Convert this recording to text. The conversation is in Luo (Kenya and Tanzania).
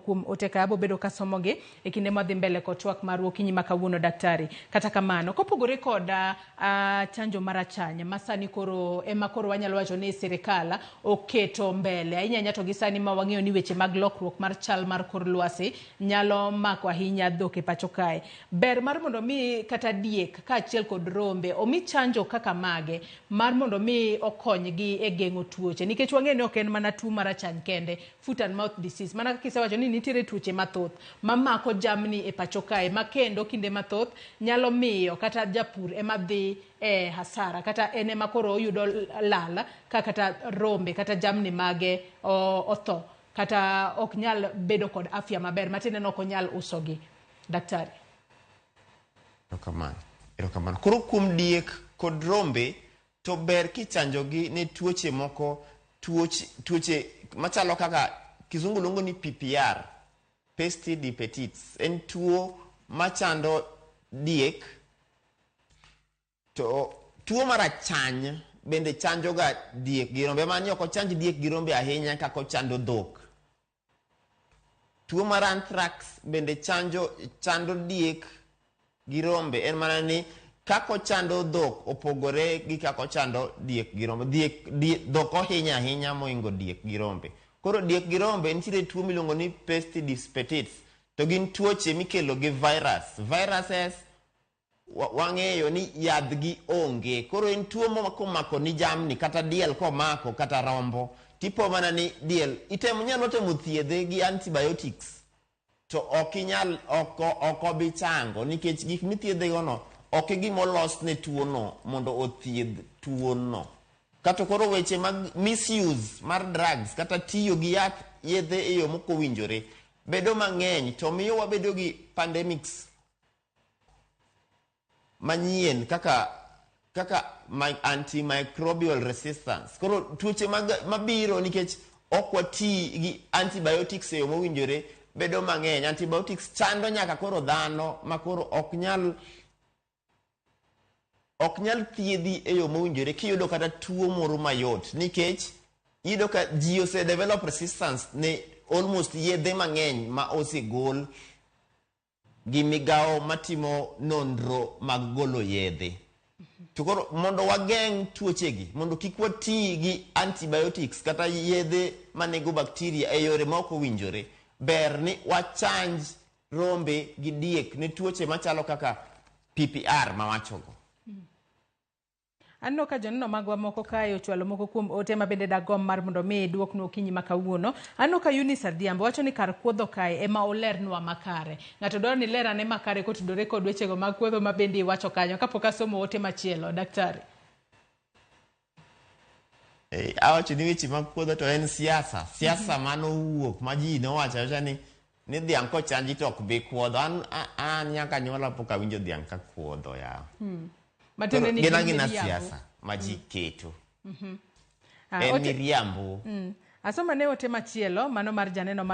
kuom ote ka abobedo kasomogi e kinde mwadhi mbele kod twak marwa okinyi ma kawuono daktari. Kata kamano, kopogore kod chanjo mar achany ma sani koro ema koro wanyalo wacho ni sirikal oketo mbele ahinya ahinya to gi sani ma wang'eyo ni weche mag lokruok mar chal mar kor lwasi nyalo mako ahinya dhok e pacho kae. Ber mar mondo mi kata diek kaachiel kod rombe omi chanjo kaka mage mar mondo mi okonygi e geng'o tuoche nikech wang'eyo ni ok en mana tuo mar achany kende foot and mouth disease mana kaka isewacho ni nitiere tuoche mathoth mamako jamni e pacho kae ma kendo kinde mathoth nyalo miyo kata japur ema dhi e hasara kata en ema koro oyudo lal ka kata rombe kata jamni mage otho kata ok nyal bedo kod afya maber matiende ni ok onyal usogi. Daktari. Erokamano. Erokamano. Koro kuom diek kod rombe to ber kichanjogi ne tuoche moko, tuoche, tuoche machalo kaka kizungu luongo ni PPR, peste de petites. En tuo machando diek to tuo mar achany bende chanjoga diek gi rombe. Mani ok ochanj diek gi rombe ahinya kaka ochando dhok. Tuo mar anthrax bende chanjo, chando diek gi rombe. En mana ni kaka ochando dhok opogore gi kaka ochando diek gi rombe. Diek, die, dhok ohinyo ahinya mohingo diek gi rombe. Koro diek gi rombe nitiere tuo miluongo ni peste des petites. To gin tuoche mikelo gi virus. Viruses wang'eyo ni yadhgi onge. Koro en tuo ma komako ni jamni kata diel komako kata rombo, tipo mana ni diel itemo nyalo temo thiedhe gi antibiotics to ok inyal ok ok obi chango nikech gik mithiedhe go no ok e gima olos ne tuo no mondo othiedh tuo no. Kata koro weche mag misuse mar drugs kata tiyo gi yath yedhe e yo mokowinjore bedo mang'eny to miyo wabedo gi pandemics manyien kaka kaka antimicrobial resistance. Koro tuoche mag mabiro nikech ok wati gi antibiotics e yo mowinjore bedo mang'eny. Antibiotics chando nyaka koro dhano ma koro ok nyal ok nyal thiedhi e yo mowinjore kiyudo kata tuo moro mayot nikech iyudo ka ji ose develop resistance ne almost yedhe mang'eny ma osegol gi migawo matimo nonro mag golo yedhe. To koro mondo wageng' tuochegi, mondo kik wati gi antibiotics kata yedhe manego bacteria e yore ma ok owinjore, ber ni wachanj rombe gi diek ne tuoche machalo kaka PPR mawachogo. Aneno ka joneno magwa moko kae ochwalo moko kuom ote ma bende dagomb mar mondo mi duoknwa okinyi ma kawuono. Aneno ka Eunice Adhiambo wacho ni kar kuodho kae ema olernwa makare. Ng'ato dwaro ni ler ane makare kotudore kod wechego mag kuodho ma bende iwacho kanyo kapok asomo ote machielo. Daktari. Awacho ni weche mag kuodho to en siasa. Siasa mano owuok ma ji nowacho awacha ni ni dhiang' kochanji to ok bi kuodho. An, an nyaka nyuola pok awinjo dhiang' ka kuodho yawa. Matiende ni Gin gin agina miriambo. siasa ma ji keto. Ah, En ote- miriambo. Asoma ne ote machielo mano mar janeno mar